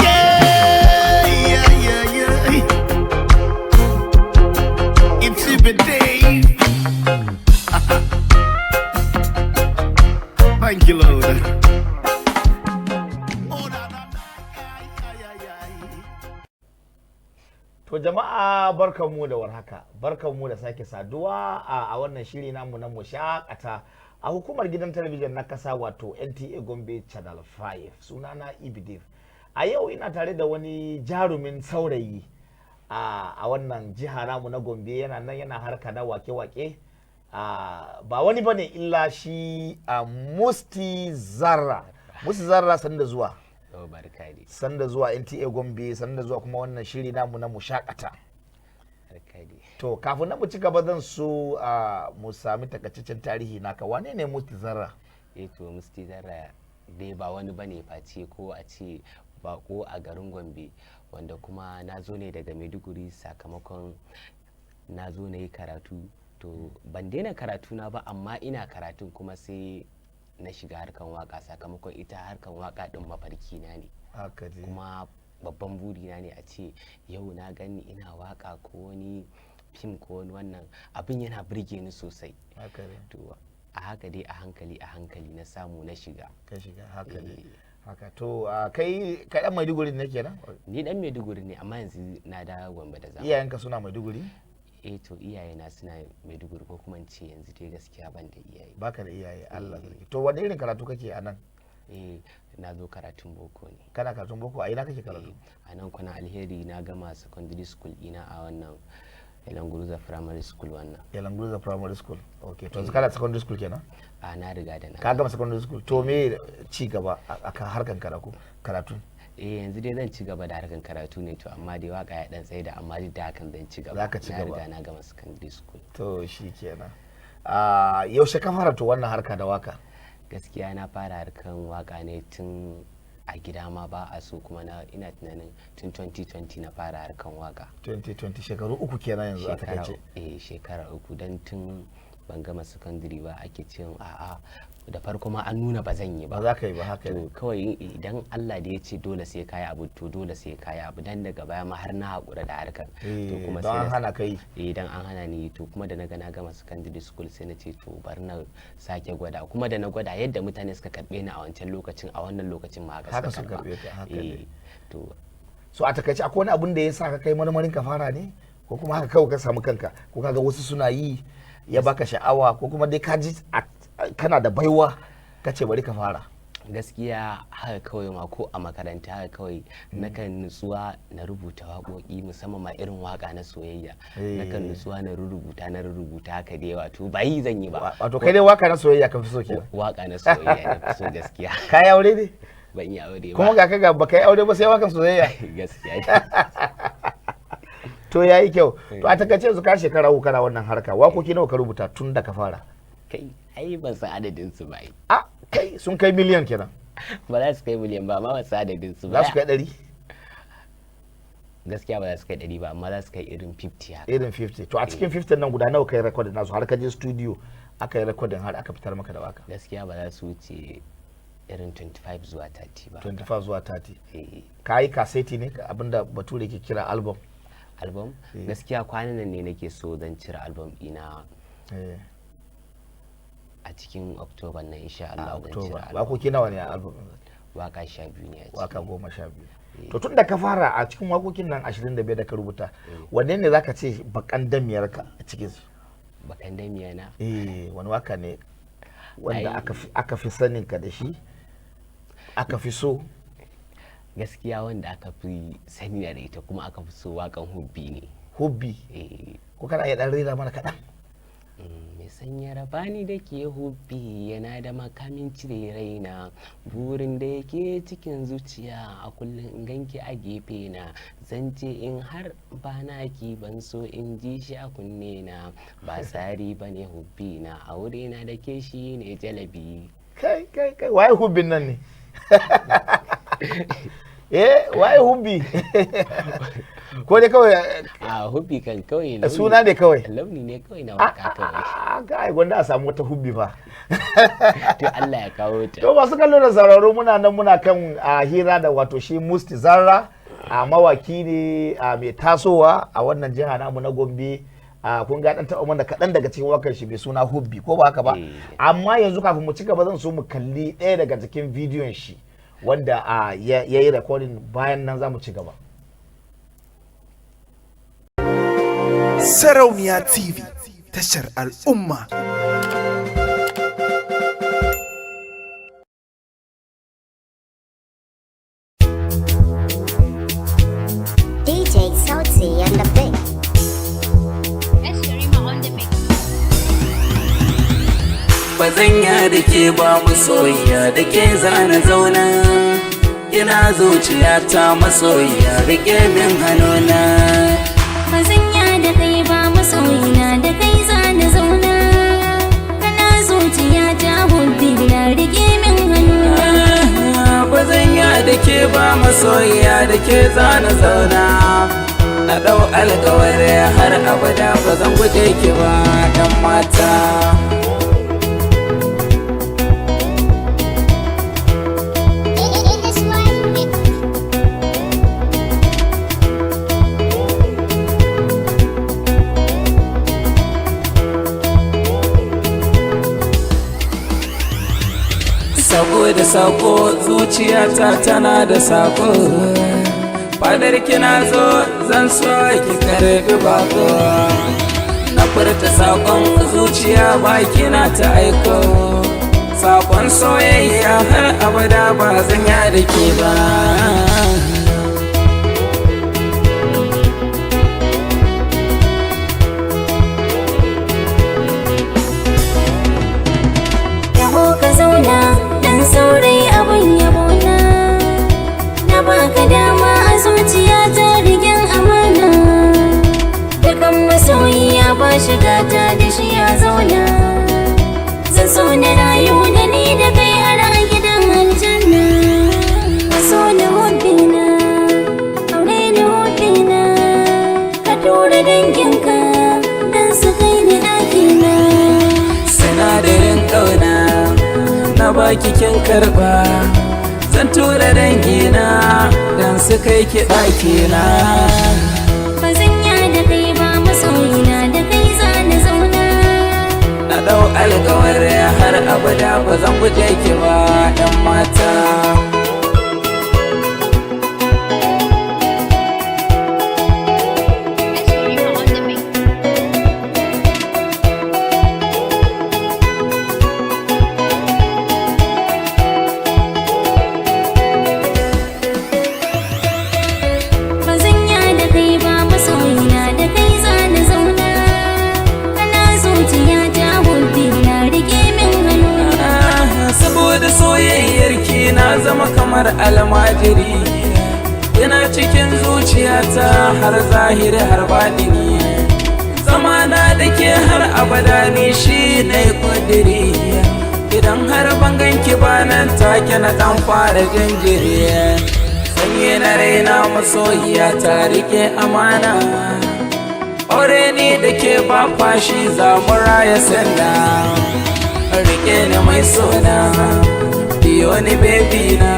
Yeah. It's Super Dave. Thank you, Lord. Oh, na, na, na, ay, ay, ay, ay. To jama'a, barkanmu da warhaka, barkanmu da sake saduwa a wannan shiri namu na Mushakata a hukumar gidan talabijin na kasa, wato NTA Gombe Channel 5. Sunana Ibidev. A yau ina tare da wani jarumin saurayi a wannan jiha namu na Gombe, yana nan yana harka na wake-wake. Ba wani bane illa shi a Musti Zarra. Musti Zarra, sanda zuwa. Oh, barka dai. Sanda zuwa NTA Gombe, sanda zuwa kuma wannan shiri namu na Mushakata. Barka dai. To, kafin na mu ci gaba, zan so mu sami takaitaccen tarihi naka. Wane ne Musti Zarra? Eh to, Musti Zarra dai ba wani bane face ko a ce bako a garin Gombe, wanda kuma na zo ne daga Maiduguri sakamakon na zo na yi karatu. To, ban daina karatu na ba, amma ina karatun kuma sai na shiga harkan waka, sakamakon ita harkan waka din mafarki na ne. Haka dai. Kuma babban burina ne a ce yau na gani ina waka ko wani fim ko wani wannan abin, yana burge ni sosai. Haka dai. To, a haka dai, a hankali a hankali na samu na shiga. Ka shiga, haka dai. Haka. To, kai dan Maiduguri ne kenan? Ni dan Maiduguri ne, amma yanzu na dawo Gombe da zama. Iyayenka suna Maiduguri? Eh to, iyayena suna Maiduguri, ko kuma in ce yanzu dai gaskiya ban da iyaye. Baka da iyaye, Allah sarki. To, wani irin karatu kake a nan? Eh, na zo karatun boko ne. Kana karatun boko, a ina kake karatu? A nan Kwana Alheri, na gama secondary school ina a wannan Elanguruza Primary School wannan. Yalanguruza Primary School, okay. To, yanzu kana secondary school kenan? A, na riga da na Ka gama secondary school. To, me ci gaba a kan harkan karatu? Eh, yanzu dai zan ci gaba da harkan karatu ne. To, amma dai waka ya dan tsaye da, amma duk da hakan zan ci gaba. Za ka ci Na gaba. riga na gama secondary school. To, shi kenan. Yaushe ka fara to wannan harka da waka? Gaskiya na fara harkan waka ne tun a gida ma ba a so, kuma na ina tunanin tun 2020 na fara harkan waka. 2020, shekaru 3 kenan yanzu a takaice. Eh, shekara 3, don tun ban gama secondary ba ake cewa a'a. Da farko ma an nuna ba zan yi ba. Ba za ka yi ba, haka ne. To, kawai idan Allah da ya ce dole sai kayi abu, to dole sai kayi abu. Dan daga baya ma har na haƙura da harkar. To, kuma don sai an na- hana ka yi. Eh, dan an hana ni. To, kuma da na ga na gama secondary school, sai na ce to bari na sake gwada. Kuma da na gwada, yadda mutane suka karbe ni a wancan lokacin, a wannan lokacin ma haka Haka suka suka karba. karbe ka, haka Eh, ne. To. So a takaice, akwai wani abun da ya sa ka kai marmarin ka fara ne, ko kuma haka kawai ka samu kanka, ko kaga wasu suna yi ya baka sha'awa, ko kuma dai ka ji kana da baiwa ka ce bari ka fara? Gaskiya haka kawai ma, ko a makaranta haka kawai nakan nutsuwa na rubuta waƙoƙi, musamman ma irin waƙa na soyayya. Nakan nutsuwa na rubuta, na rubuta haka dai, wato ba yi zan yi ba. Wato kai dai waka na soyayya ka fi so kenan? Waƙa na soyayya na fi so gaskiya. Ka yi aure ne? Ban yi aure ba. Kuma ga ka ga baka yi aure ba sai wakan soyayya. Gaskiya. To, yayi kyau. To, a takaice yanzu ka shekara 3 kana wannan harka, wakoki nawa ka rubuta tun da ka fara? Kai, ai ban san adadin su ba ai. A kai, sun kai miliyan kenan? Ba za su kai miliyan ba, amma ban san adadin su ba. Za su kai 100? Gaskiya ba za su kai 100 ba, amma za su kai irin 50 haka. Irin 50. To, a cikin 50 nan, guda nawa kai recording nasu har ka je studio aka yi recording har aka fitar maka da waka? Gaskiya ba za su wuce irin 25 zuwa 30 ba. 25 zuwa 30? Eh. Ka yi kaseti ne, abinda bature ke kira album? Album, gaskiya kwanan nan ne nake so zan cire album ɗina a cikin October nan, insha A Allah zan cire October. album. Wakoki nawa ne a album? Waka 12 ne a ciki. Waka 12. To, tun da ka fara, a cikin wakokin nan 25 da ka rubuta, wanne ne zaka ce bakan damiyarka a cikin su? Bakan damiya na? Eh, wani waka ne wanda Ai. aka fi sanin ka da shi, aka fi so? Gaskiya wanda aka fi sani da ita kuma aka fi so, wakan Hubbi ne. Hubbi? Eh. Ko kana iya dan rera mana kaɗan? Mai sanya rabani da ke hubbi yana da makamin cire raina, burin da yake cikin zuciya a kullum in ganki a gefe na, zance in har ba naki ban so in ji shi a kunne na, ba tsari ba ne hubbi na, aure na da ke shi ne jalabi. Kai kai kai, waye hubbin nan ne? Eh, waye hubbi? Ko dai kawai A hubbi kan kawai launi. Suna ne kawai. Launi ne kawai na waka kawai. A kai, gwanda a samu wata hubbi fa. To, Allah ya kawo ta. To, masu kallo da sauraro, muna nan muna kan a hira da wato shi Musti Zarra, a mawaki ne a mai tasowa a wannan jiha namu na Gombe. A kun ga dan taɓa mana kaɗan daga cikin wakar shi mai suna Hubbi, ko ba haka ba? Eh. Amma yanzu kafin mu ci gaba, zan so mu kalli ɗaya daga cikin bidiyon shi wanda ya yi recording. Bayan nan za mu ci gaba. Sarauniya TV, tashar al'umma. DJ Salty and the Big. S. Sharima on the mix. Ba zan ya da ke ba masoyiya, da ke zana zauna. Ina zuciyata masoyiya, rike min hannuna. Ba zan ya da kai ba masoyina, da kai za na zauna. Kana zuciya ta hubbi na, rike min hannuna. Ba zan ya da ke ba masoyiya, da ke zana zauna. Na ɗau alkawari har abada ba zan guje ki ba, 'yan mata. In this life. Sako da sako, zuciyata tana da sako. Fadar kina zo, zan so ki karbi bako. Na furta sakon zuciya, baki na ta aiko. Sakon soyayya har abada ba zan ya da ke ba. Taho ka zauna dan saurayi abun yabona. Na baka dama a zuciya ta, rigen amana. Dukan masoyi ya ba shiga ta da shi ya zauna. Zan so na rayu da ni da kai har a gidan aljanna. Ka so na hubbina, aure ni hubbina. Ka tura danginka dan su kai ni ɗakina. Sinadarin ƙauna na baki, kin karba. Zan tura dangina don su kai ki ɗakina. Ba zan ya da kai ba masoyina, da kai za na zauna. Na ɗau alkawari har abada ba zan guje ki ba, 'yan mata. S. Sharima on the mix. Ba zan ya da kai ba masoyina, da kai za na zauna. Kana zuciya ta hubbi na, rike min hannuna. Saboda soyayyar ki na zama kamar almajiri. Yana cikin zuciyata har zahiri har baɗini. Zamana da ke har abada ni shi ne kudiri. Idan har ban ganki ba, nan take na ɗan fara jinjiri. Sanyi na raina masoyiya ta, rike amana. Aure ni da ke ba fashi, za mu raya sanda. Rike ni mai sona, biyo ni baby na.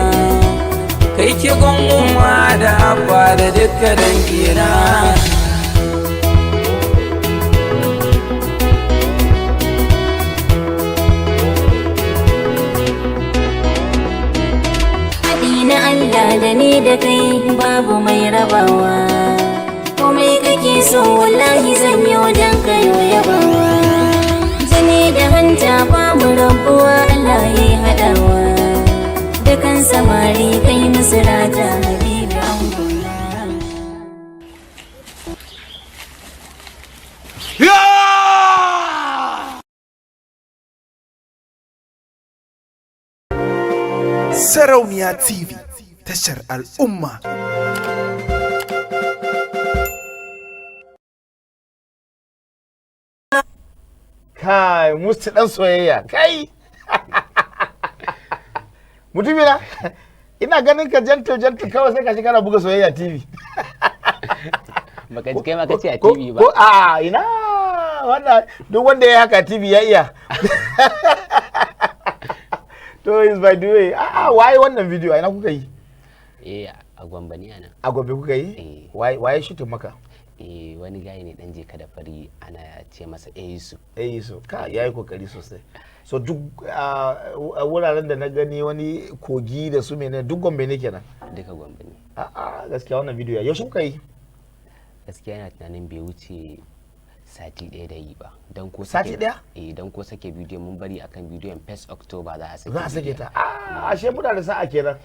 Kai ki gunguma da abba da duka dangina. Haɗi na Allah da ni da kai babu mai rabawa. Komai kake so wallahi zan yi don kayo yabawa. Jini da hanta babu rabuwa, Allah ya yi haɗawa. Dukan samari kai musu rata, habibi angona. Sarauniya TV, tashar al'umma. Kai, Musti dan soyayya kai, mutumina, ina ganin ka gentle gentle, kawai sai ka shi kana buga soyayya TV. Baka ji kai ma kace a TV ba. Ko a ina wannan, duk wanda ya haka TV ya iya. To, is by the way, a waye wannan video? A ina kuka yi? Eh, a Gombe ne anan. A Gombe kuka yi? Eh. Waye shooting maka? Eh, wani gaye ne dan jeka da fari, ana ce masa eh Yusuf. Eh, so ka yayi kokari sosai. So duk a wuraren da na gani wani kogi da su mene, duk Gombe ne kenan? Duka Gombe ne. A gaskiya wannan video ya, yaushe kuka yi? Gaskiya yana tunanin bai wuce sati ɗaya da yi ba, don ko Sati sake ɗaya? Eh, don ko sake bidiyon mun bari akan bidiyon 1 October za a sake Za a sake bidiyon. ta. A ashe muna da sa'a kenan,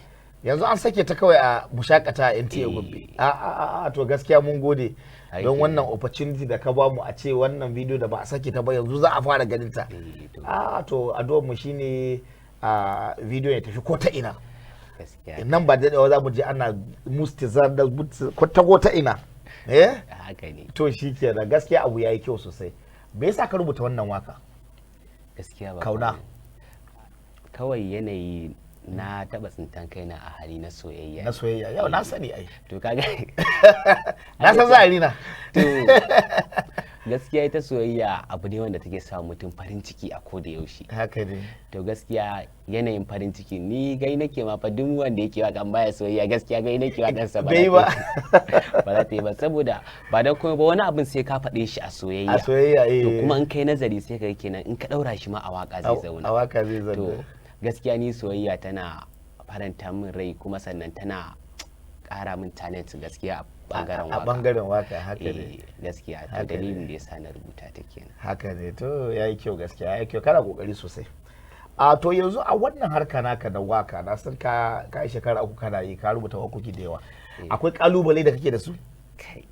yanzu an sake ta kawai a Mushakata a NTA Gombe. A to gaskiya mun gode Ai, don kenan. wannan opportunity da ka bamu, a ce wannan video da ba a sake ta ba yanzu za a fara ganin ta. Eh, to. A to, addu'ar mu shine a video ya tafi ko ta ina. Gaskiya. Nan ba daɗewa za mu je ana mustizar da ko ta ko ta ina, eh. Haka ne. To shi kenan, gaskiya abu yayi kyau sosai. Me yasa ka rubuta wannan waka? Gaskiya ba Kauna. Kawai yanayi na taba tsintan kaina a hali na soyayya. Na soyayya, yau na sani ai. To kaga. Na san za a rina. To gaskiya ita soyayya abu ne wanda take sa mutum farin ciki a koda yaushe. Haka ne. To gaskiya yanayin farin ciki, ni gai nake ma fa duk wanda yake wakan baya soyayya, gaskiya gai nake wakan sa Bai ba. Ba za ta yi ba, saboda ba dan komai ba, wani abin sai ka faɗe shi a soyayya. A soyayya, eh. To kuma in kai nazari sai ka ga kenan in ka ɗaura shi ma a waka zai zauna. A waka zai zauna. To gaskiya ni soyayya tana faranta min rai, kuma sannan tana ƙara min talent gaskiya a bangaren A waka. bangaren waka, haka ne. Eh, gaskiya Haka to ne. dalilin da yasa na rubuta ta kenan. Haka ne. To yayi kyau, gaskiya yayi kyau, kana kokari sosai. A to yanzu a wannan harka naka na waka, na san ka yi shekara 3 kana yi, ka rubuta wakoki da yawa. Akwai kalubale da kake da su Kai.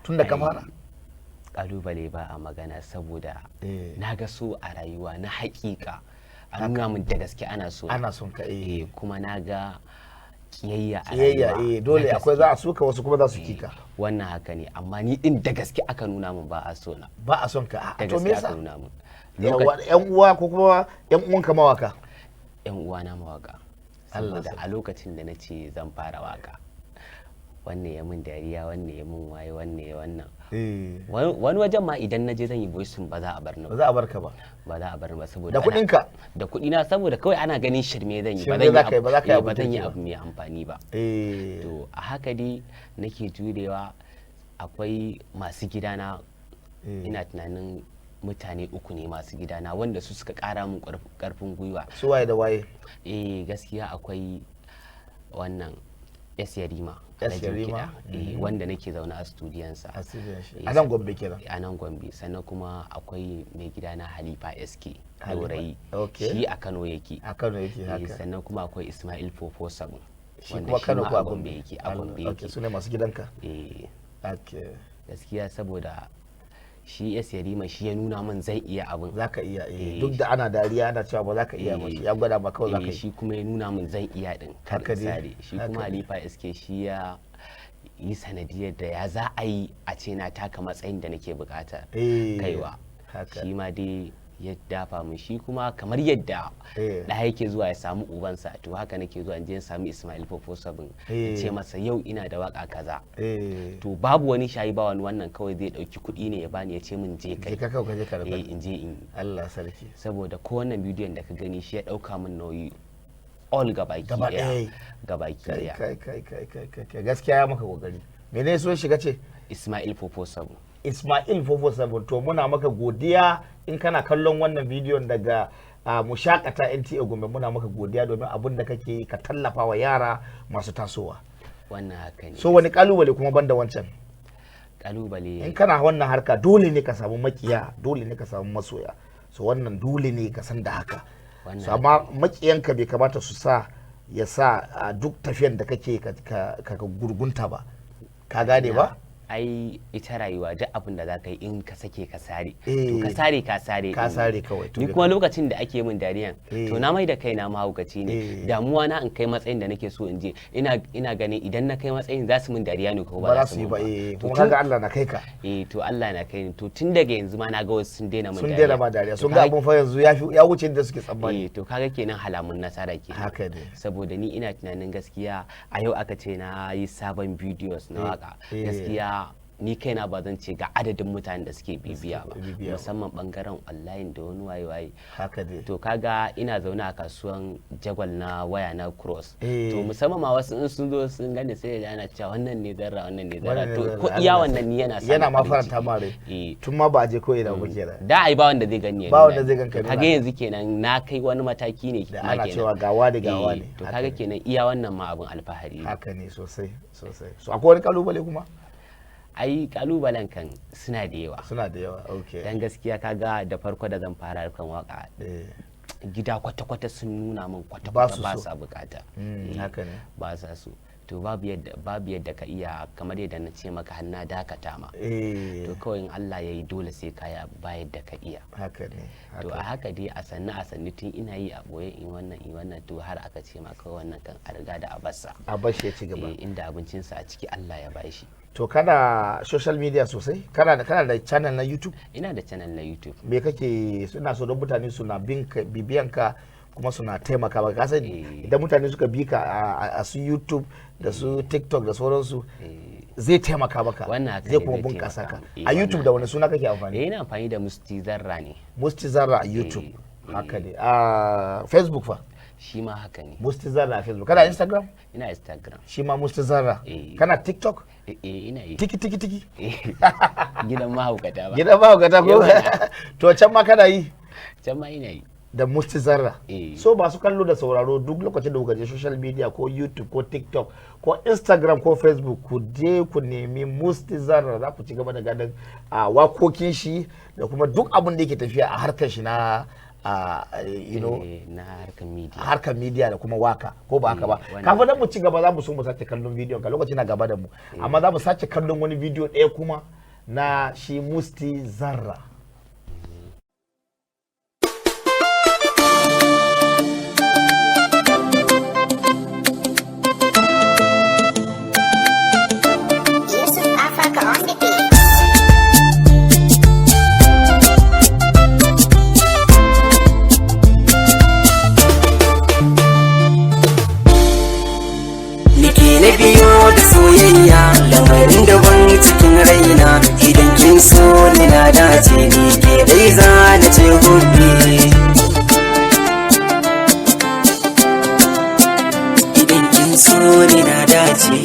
tun da ka Ai, fara? Kalubale ba a magana, saboda Eh. na ga so a rayuwa na hakika, a nuna min da gaske ana so. Ana son ka, eh. Eh, kuma na ga kiyayya a Kiyayya, rayuwa eh, dole na akwai, gaske. za a suka wasu kuma za su kika. Wannan haka ne, amma ni din da gaske aka nuna min ba a so na. Ba a son ka a Da to me gaske aka yasa? nuna min. Yawa, yan uwa ko kuma yan uwanka mawaka? Yan uwana mawaka. Allah. Saboda a lokacin da na ce zan fara waka, wannan ya min dariya, wannan ya min waye, wannan ya wannan. Eh. Wani wajen ma idan na je zan yi voicing ba za a bar ni Ba ba. za a barka ba? Ba za a bar ni ba saboda Da kuɗinka? Da kuɗina, saboda kawai ana ganin shirme zan yi, ba Shirme zan yi za ka yi, ba za ka yi eh, abu ba zan yi kirki ba. abu mai amfani ba. Eh. To a haka dai nake jurewa. Akwai masu gidana, ina tunanin mutane uku ne masu gidana wanda su suka kara min karfin gwiwa. Su waye da waye? Eh, gaskiya akwai wannan S Yarima. S. Alhaji Yarima. Kiɗa, eh, wanda nake zaune a studiyansa. A studiyon shi. Eh, A nan Gombe kenan? A nan Gombe. Sannan kuma akwai mai gidana Halifa SK Halifa, Dorayi. okay. Shi a Kano yake. A Kano yake, Eh, haka. sannan kuma akwai Ismail Fofo Sabon, Shi wanda kuma Kano ma ko a a Gombe Gombe yake? A Gombe Okay, yake. su ne masu gidanka? Eh. Okay. Gaskiya saboda shi S Yarima shi ya nuna min zan iya abin. Za ka iya, eh. Eh. Duk da ana dariya ana cewa ba za ka iya ba, Eh. ya gwada ma kawai za ka Eh, yi. shi kuma ya nuna min zan iya din kar Haka in dai, sare shi. haka Kuma dai. Halifa SK shi ya yi sanadiyar da ya za a yi a ce na taka matsayin da nake bukata Eh, kaiwa. haka. Shi ma dai ya dafa min. Shi kuma kamar yadda Eh. ɗa yake zuwa ya samu ubansa, to haka nake zuwa in je in sami Ismail Fofo Sabin, in Eh. ce masa yau ina da waka kaza. Eh. To babu wani shayi, ba wani wannan, kawai zai ɗauki kuɗi ne ya bani, ya ce min je kai. Je ka kawai ka je ka Eh, record. in je in yi. Allah sarki. Saboda ko wannan bidiyon da ka gani shi ya ɗauka min nauyi all gabaki Gaba ɗaya. ɗaya. Gabaki Kai ɗaya. kai kai kai kai kai kai, gaskiya ya maka kokari. Mene so shiga ce? Ismail Fofo Sabo. Ismail 447, to muna maka godiya in kana kallon wannan bidiyon daga Mushakata NTA Gombe, muna maka godiya domin abin da kake yi, ka tallafa wa yara masu tasowa. Wannan haka ne. So wani kalubale kuma banda wancan? Kalubale. In kana wannan harka dole ne ka samu makiya, dole ne ka samu masoya. So wannan dole ne ka san da haka. Wannan So amma makiyanka bai kamata su sa ya sa a duk tafiyan da kake ka gurgunta ba, ka gane ba? Ai ita rayuwa duk abin da za ka yi, in ka sake ka sare, Eh. to ka sare, ka sare Ka din. sare kawai, to Ni bai kuma lokacin da ake min dariyan, Eh. to na mai da kaina mahaukaci ne. Eh. Damuwa na in kai matsayin da nake so in je. Ina ganin idan na kai matsayin za su min dariya ne ko Ba ba za su yi min ba, eh. To Kuma tun- kaga Allah na kai ka. Eh, to Allah na kai ni. To tun daga yanzu ma na ga wasu sun daina min Sun dariya. daina ma dariya, To sun ga kaga- abun fa yanzu ya fi ya wuce inda suke tsammani. Eh, to kaga kenan halamun nasara kenan. Haka ne. Saboda ni ina tunanin gaskiya a yau aka ce na yi sabon videos na waka, Eh. gaskiya Ni kaina ba zan ce ga adadin mutanen da suke bibiya ba, Bibiya ba. musamman bangaren online da wani waye waye. Haka dai. To kaga ina zaune a kasuwan Jagwal na waya na Cross. To musamman ma wasu in sun zo sun gane, sai da ana cewa wannan ne Zarra, wannan ne Zarra. Wannan ne To Zarra, ko iya Allah. wannan ni yana sa Yana ni ma farin faranta ciki. ma rai. Tun ma ba a je ko ina ba kenan. Da ai ba wanda zai gani ya Ba nuna wanda ni. zai ganka To nuna kaga ka. yanzu kenan na kai wani mataki ne Da ma ana kenan. cewa ga wani, ga wani. To Haka kaga ne. kenan iya wannan ma abin alfahari ne. Haka ne, sosai sosai. So akwai wani kalubale kuma? Ai kalubalen kan suna da yawa. Suna da yawa, okay. Dan gaskiya kaga da farko da zan fara harkan waka, gida kwata-kwata sun nuna min Ba kwata-kwata su ba so. sa bukata. Haka ne. Ba sa so. To babu yadda ka iya, kamar yadda na ce maka har na dakata ma. To kawai in Allah ya yi dole sai ka ya ba yadda ka iya. Haka ne. To a Haka. haka dai, a sannu a sannu, tun ina yi a boye, in wannan, in wannan, to har aka ce ma kawai wannan kan a riga da a bassa. A bar shi ya ci gaba. Inda abincinsa a ciki, Allah ya bashi. To kana social media sosai? Kana da channel na YouTube? Ina da channel na YouTube. Me kake suna so don mutane suna bin ka, bibiyan ka, kuma suna taimaka maka? Ka sani idan mutane suka bi ka a su YouTube da su TikTok da sauransu, zai taimaka maka, Wannan haka zai ne, kuma zai bunƙasa taimaka ka. mu. A YouTube Wannan da wani suna kake amfani? Ina amfani da Musti Zarra ne. Musti Zarra a YouTube. Haka ne. A Facebook fa? Shi ma haka ne. Musti Zarra a Facebook. Kana Instagram? Ina Instagram. Shi ma Musti Zarra? Eh. Kana TikTok? Eh, ina yi. Tiki tiki tiki? Gidan mahaukata ba. Gidan ba ka ko? Yawa. To can ma kana yi? Can ma ina yi. Da Musti Zarra? Eh. So masu kallo da sauraro, duk lokacin da kuka je social media, ko YouTube ko TikTok ko Instagram ko Facebook, ku je ku nemi Musti Zarra, za ku ci gaba da ganin a wakokin shi da kuma duk abin da yake tafiya a harkar shi na a you know Na harkar media. Harkar media da kuma waka, ko ba haka ba? Wannan. Kafin nan mu ci gaba, za mu so mu sake kallon bidiyon ka. Lokaci na gaba da mu, amma za mu sake kallon wani bidiyo ɗaya kuma na shi Musti Zarra. Yusuf Africa on the beat. Nike na biyo da soyayya, lamarin daban cikin raina. Idan kin so ni na dace, ni ke dai za na ce hubbi. Idan kin so ni na dace.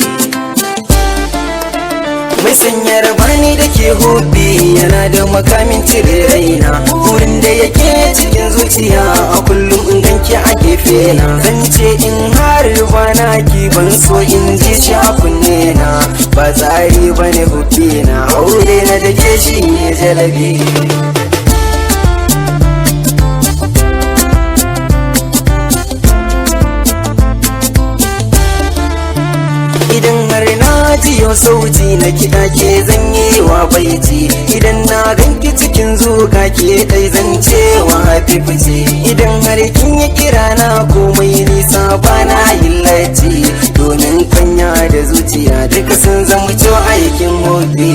Mai sanya rabani da ke hubbi yana da makamin cire raina. Wurin da yake cikin zuciya, a kullum in ganki a gefe na. Zan ce in har bana ki, ban so in ji shi a kunne na. Ba tsari bane hubbi na, aure na da ke shi ne jalabi. Idan har na jiyo sauti na kiɗa, ke zan yi wa baiti. Idan na ganki cikin zuga, ke dai zan cewa fifice. Idan har kin yi kira na, komai nisa ba na yin latti, domin kwanya da zuciya duka sun zama cewa aikin hobi.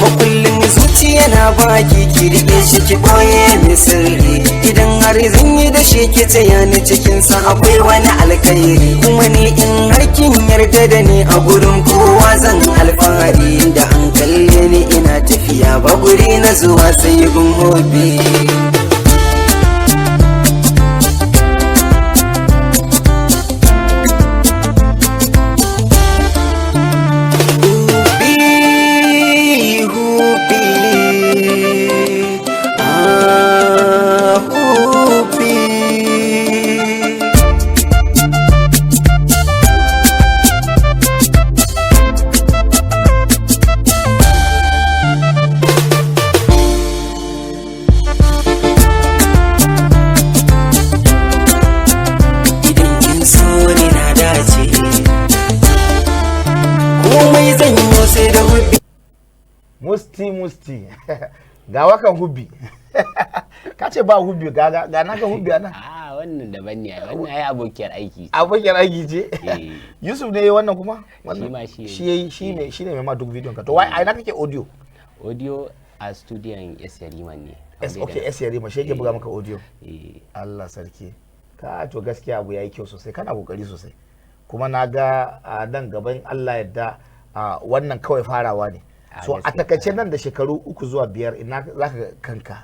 Makullin zuciya na baki, ki rike shi ki boye min sirri. Idan har zan yi da shi, ki taya ni, cikin sa akwai wani alkhairi. Kuma ni in har kin yarda da ni, a gurin kowa zan alfahari. Da an kalle ni ina tafiya, ba guri na zuwa sai gun hobi. Hubi, hubi, ah, hubi. Idan kin so ni na dace, komai zan yi sai da hubi. Musti, Musti, ga wakan hubbi. Ka ce ba hubbi, ga naka hubbi ana. A wannan daban ne ai, wannan ai abokiyar aiki ce. Abokin aiki ce? Eh. Yusuf ne yayi wannan kuma? Wannan Shi ma shi yayi. Shi yayi, shi ne, shi ne mai ma duk bidiyon ka. To wai a ina kake audio? Audio a studiyon S Yarima ne. S, Wanda okay, da- S Yarima shi yake buga maka audio? Eh. Allah sarki, ka to gaskiya abu yayi kyau sosai, kana kokari sosai, kuma na ga a nan gaban Allah yadda a, wannan kawai farawa ne. A So a gaskiya. takaice, nan da shekaru 3 zuwa 5, ina zaka kanka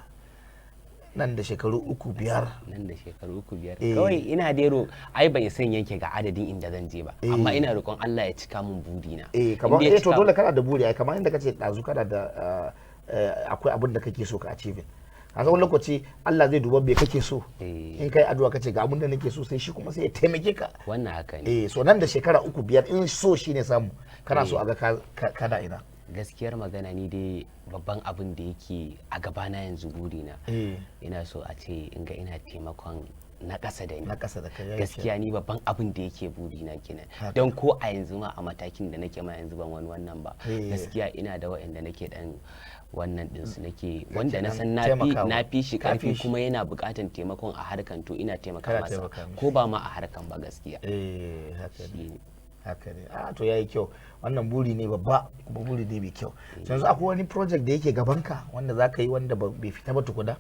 nan da shekaru 3, 5? Nan da shekaru 3, 5, Eh. kawai ina dai ai ban san yanke ga adadin inda zan je ba, Eh. amma ina roƙon Allah ya cika min burina. Eh, kamar In dai ya eh, to cika dole kana da buri ai, kamar inda kace dazu kana da akwai abin da kake so ka achieve. A wani lokaci Allah zai duba me kake so. Eh. In kai addu'a kace ga abin da nake so, sai shi kuma sai ya taimake ka. Wannan haka ne. Eh, so nan da shekara 3, 5, in so shine samu, kana so a ga kana ina? Gaskiyar magana, ni dai babban abin da yake a gabana yanzu, burina, Eh. ina so a ce in ga ina taimakon na ƙasa da ni. Na ƙasa da kai, yayi. Gaskiya ni babban abin da yake burina kenan. Haka. Don ko a yanzu ma, a matakin da nake ma yanzu, ban wani wannan ba. Eh. Gaskiya ina da waɗanda nake dan wannan din su, nake wanda na dan san na fi taimakawa. na fi shi Ka fi karfi shi. kuma yana buƙatan taimakon a harkan, to ina taimaka Kana masa. taimaka mishi. Ko ba ma a harkan ba, gaskiya. Eh, haka ne. Shi ne. Haka ne. A to, yayi kyau, wannan buri ne babba kuma buri ne mai kyau. So yanzu akwai wani project da yake gabanka wanda za ka yi wanda bai fita ba tukuna?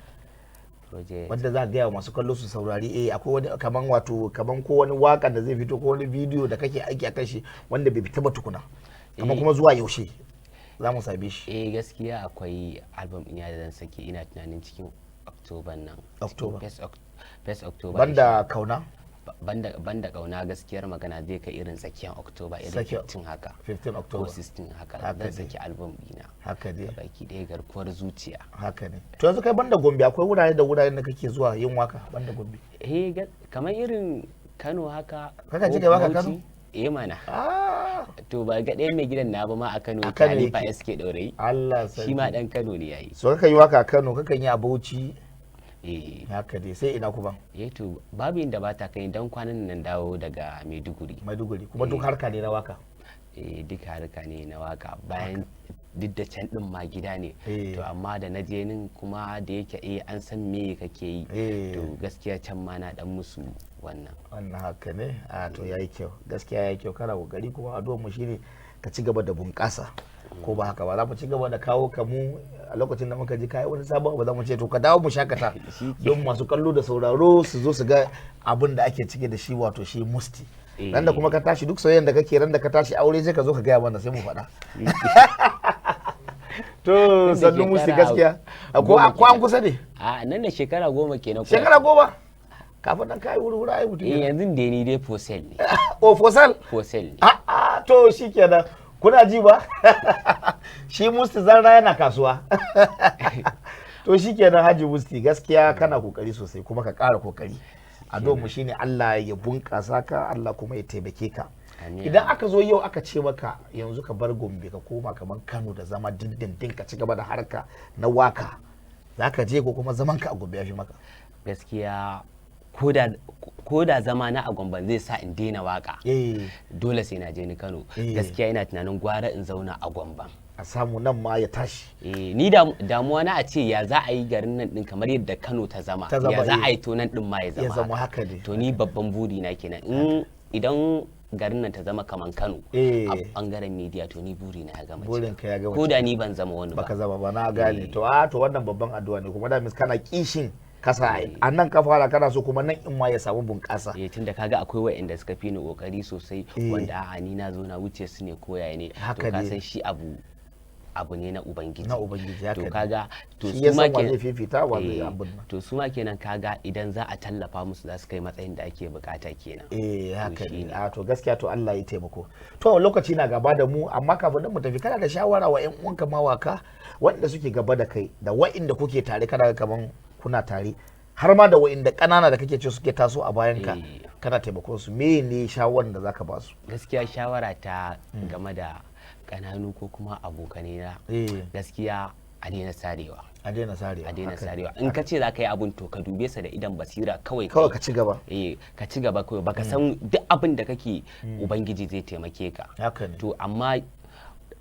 Project? Wanda za ka gaya wa masu kallo su saurari. Eh, akwai wani kaman, wato kaman ko wani waka da zai fito, ko wani bidiyo da kake aiki akan shi wanda bai fita ba tukuna, kamar Eh. kuma zuwa yaushe za mu same shi? Eh, gaskiya akwai album ina da zan saki, ina tunanin cikin October nan. Cikin October. First October. Banda Kauna? Banda Kauna, gaskiyar magana zai kai irin tsakiyar October, irin 15 haka. 15 October. Ko 16 haka. Haka Zan ne. saki album dina Haka ne. baki ɗaya, Garkuwar Zuciya. Haka ne. To yanzu kai, banda Gombe, akwai wurare da wuraren da kake zuwa yin waka banda Gombe? Eh, kamar irin Kano haka. Kakan Ko je kai waka Bauchi. Kano? Eh mana. Ah. To ba ga ɗayan mai gidan na ba ma a Kano? A Kano Khalifa yake. SK Ɗaurayi. Allah Shi ma sarki. ɗan Kano ne yayi. So kakan yi waka a Kano, kakan yi a Bauchi? Eh. Haka dai. Sai ina kuma? Eh, to babu inda ba ta kai, dan kwanan nan dawo daga Maiduguri. Maiduguri kuma duk harka ne na waka? Eh, duka harka ne na waka, bayan duk da can din ma gida ne. Eh. To amma da na je nin kuma, da yake eh an san me kake yi, Eh. to gaskiya can ma na dan musu wannan. Wannan haka ne. A to, yayi kyau, gaskiya yayi kyau, kana kokari, kuma addu'ar mu shine ka ci gaba da bunƙasa, ko ba haka ba? Za mu ci gaba da kawo ka mu a lokacin da muka ji kai wani sabon abu, za mu ce to ka dawo mu shakata, don masu kallo da sauraro su zo su ga abin da ake cike da shi, wato shi Musti. Eh. Ran da kuma ka tashi duk soyayyen da kake, ran da ka tashi aure, sai ka zo ka gaya mana, sai mu faɗa. To Nan da sannu Musti. shekara Gaskiya ko 10 ko an kenan. kusa ne? A nan da shekara 10 kenan ko. Shekara 10 kafin nan kai wuri wuri ai mutum. Eh, yanzu da ni dai for sale ne. O, for sale? For sale ne. A'a, to shikenan, kuna ji ba? Shi Musti Zarra yana kasuwa. To shikenan, Haji Musti, gaskiya kana kokari sosai, kuma ka ƙara kokari. Addu'ar mu shine Allah ya bunƙasa ka, Allah kuma ya taimake ka. Amin. Idan aka zo yau aka ce maka yanzu ka bar Gombe ka koma kaman Kano da zama dindindin, ka ci gaba da harka na waka, za ka je ko kuma zaman ka a Gombe ya fi maka? Gaskiya ko da zama na a Gombe zai sa in daina waka, eh dole sai na je ni Kano, Eh. gaskiya ina tunanin gwara in zauna a Gombe. A samu nan ma ya tashi. Eh, ni damuwa na a ce ya za a yi garin nan din kamar yadda Kano ta zama, Ta zama, ya za eh. a yi to nan din ma ya zama. Ya zama haka ne. To ni babban buri na kenan, in idan garin nan ta zama kamar Kano Eh. a bangaren media, to ni buri na ya gama cika. Burin ka ya gama Ko da ni ban zama wani ba. Baka zama ba, na gane. Eh. To a to, wannan babban addu'a ne, kuma da mis kana kishin kasa, a nan ka fara, kana so kuma nan in ma ya samu bunƙasa. Eh, tunda kaga akwai waɗanda suka fi ni kokari sosai, Eh. wanda a'a, ni na zo na wuce su ne, koyaye ne. Haka To ka ne. san shi abu abu ne na ubangiji. Na Ubangiji, haka To ne. kaga to Shi ya su ma san wa kenan- zai fifita, wa zai Eh, abun nan. to su ma kenan kaga idan za a tallafa musu, za su kai matsayin da ake bukata kenan. Eh, To haka shi ne. A to, gaskiya to Allah ya taimako. To lokaci na gaba da mu, amma kafin nan mu tafi, kana da shawara wa ƴan uwanka mawaka wanda suke gaba da kai, da wa'inda kuke tare, kana ga kaman kuna tare, har ma da wa'inda ƙanana da kake ce suke taso a bayan ka, Eh. kana taimakon su, me ne shawaran da zaka ba su? Gaskiya shawara ta game da kananu ko kuma abokanai na, Eh. gaskiya a daina sarewa. A daina sarewa. A daina Haka ne. sarewa. In ka ce za ka yi abun, to ka dube sa da idan basira kawai. Kawai kai. ka ci gaba. Eh, ka ci gaba kawai, baka san duk abin da kake, ubangiji zai taimake ka. Haka ne. To amma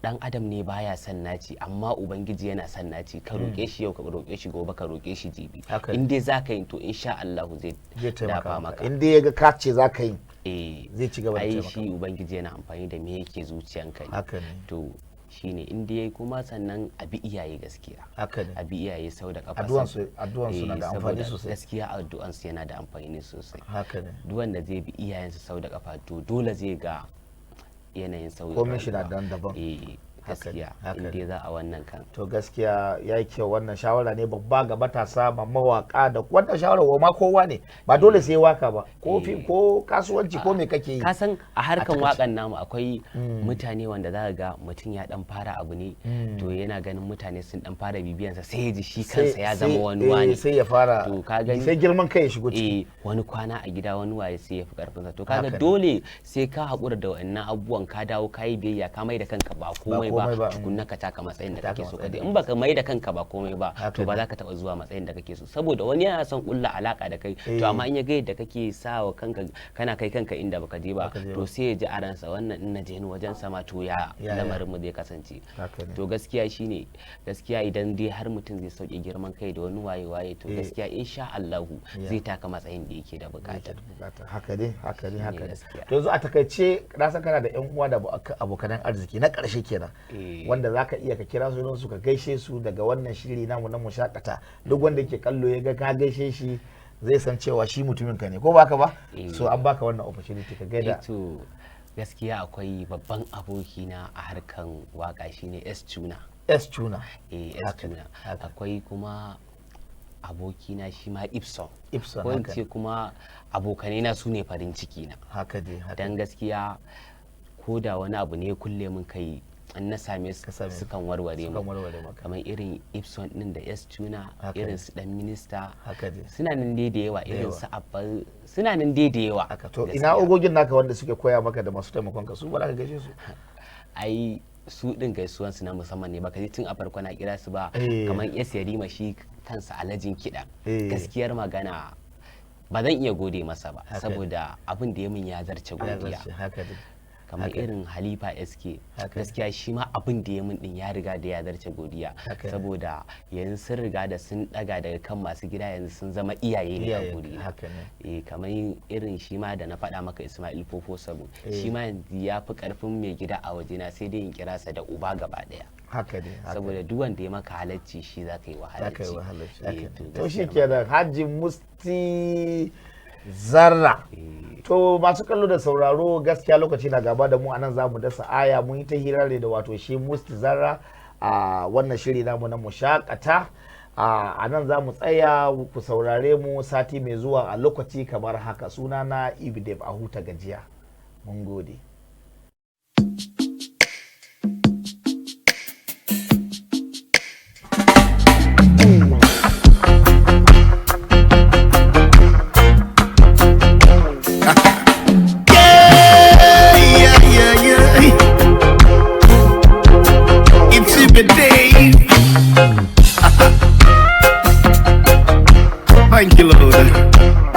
dan adam ne baya son naci, amma ubangiji yana son naci. Ka roƙe shi yau, ka roƙe shi gobe, ka roƙe shi jibi, Haka ne. in dai za ka yi, to insha Allah zai Zai taimaka dafa maka. maka. In dai ya ga ka ce za ka yi, eh zai ci gaba da ai taimaka. shi ubangiji yana amfani da me yake zuciyanka ne. Haka ne. To Shine in dai kuma sannan a bi iyaye gaskiya. Haka ne. A bi iyaye sau da kafa. Addu'ansu na da amfani saboda sosai. Gaskiya addu'ansu yana da amfani sosai. Haka ne. Duk wanda zai bi iyayensa sau da kafa, to dole zai ga yanayin sauyin Komin shi na rayuwa. dan daban. Eh, Haka ne, gaskiya haka in ne. dai za a wannan kan. To gaskiya ya yi kyau, wannan shawara ne babba ga matasa ma mawaka, da wannan shawara wa ma kowa ne, ba dole sai waka ba, ko fim ko kasuwanci ko me kake yi. Ka san a harkan takaice. wakan namu akwai mutane wanda za ka ga mutum ya dan fara abu ne, to yana ganin mutane sun dan fara bibiyansa, sai ya ji shi kansa ya zama wani wani. Sai ya fara To ka gani, sai girman kai ya shigo ciki. eh, wani kwana a gida, wani waye, sai ya fi karfinsa. To Haka kaga ne. dole sai ka haƙura da wannan abubuwan, ka dawo ka yi biyayya, ka mai da kanka ba komai komai ba, ba, tukunna ka taka matsayin da Taka kake so ka matsayin je. da In baka mai da kanka ba komai ba, Haka to ba ne. za ka taɓa zuwa matsayin da kake so, saboda wani yana son kulla alaka da kai, to amma in ya ga yadda kake sa wa kanka, kana kai kanka inda baka je ba, Baka je to ba. sai ya ji a ransa, wannan in na je ni wajen sama, to ya Ya, ya. lamarin mu zai kasance? Haka ne. To gaskiya shine, gaskiya idan dai har mutum zai sauke girman kai da wani waye waye, to gaskiya insha Allahu zai taka matsayin da yake da bukata. Bukata. Haka ne, haka ne, haka ne. Gaskiya. To yanzu a takaice, na san kana da yan uwa da abokanan arziki na karshe kenan wanda zaka iya ka kira sunan su ka gaishe su daga wannan shiri namu na Mushakata. Duk wanda yake kallo ya ga ka gaishe shi, zai san cewa shi mutumin ka ne, ko baka ba? So an baka wannan opportunity ka gaida. To gaskiya akwai babban abokina a harkan waka, shine S Tuna. S Tuna. Eh, S Haka ne, Tuna. haka. Akwai kuma abokina shi ma Ibson. Ibson, Ko in haka ce ne. kuma abokanai na su ne farin ciki na. Haka dai, haka. Dan gaskiya ko da wani abu ne ya kulle min kai, an na same su, Ka same su. sukan warware Sukan min. warware maka. Kamar irin Ibson din da S Tuna, Haka ne. irin su dan minista, Haka dai. suna nan dai da yawa, irin yawa. su Abba, suna nan dai da yawa. Haka. To gaskiya. ina ogogin naka wanda suke koya maka da masu taimakon ka, su ba za ka gaishe su? Ai su din gaisuwan su na musamman ne, baka ji tun a farko na kira su ba? Kamar S Yarima, shi kansa alajin kiɗa, gaskiyar magana ba zan iya gode masa ba, Haka ne. saboda abin da ya min ya zarce Ya godiya. zarce, haka dai. Kamar Haka ne. irin Halifa SK, Haka ne. gaskiya shi ma abin da ya min din ya riga da ya zarce godiya, Haka ne. saboda yanzu sun riga da sun daga daga kan masu gida, yanzu sun zama iyaye ne a Iyaye, guri. haka ne. Eh, kamar irin shi ma da na faɗa maka, Ismail Fofo Sabo, shi ma yanzu ya fi karfin mai gida a wajena, sai dai in kira sa da uba gaba daya. Haka ne, haka. Saboda duk wanda ya maka halacci, shi za ka yi wa Za ka yi halacci. wahalarci. Eh, Haka ne. to To shi gaskiyar kenan, Hajji Musti Zarra. To masu kallo da sauraro, gaskiya lokaci na gaba da mu, anan za mu dasa aya. Mun yi ta hira ne da wato shi Musti Zarra a wannan shiri namu na Mushakata. A nan za mu tsaya, ku saurare mu sati mai zuwa a lokaci kamar haka. Sunana Ibidef, a huta gajiya. Mun gode. Yeah. It's Ibby Dave. Thank you, Lord.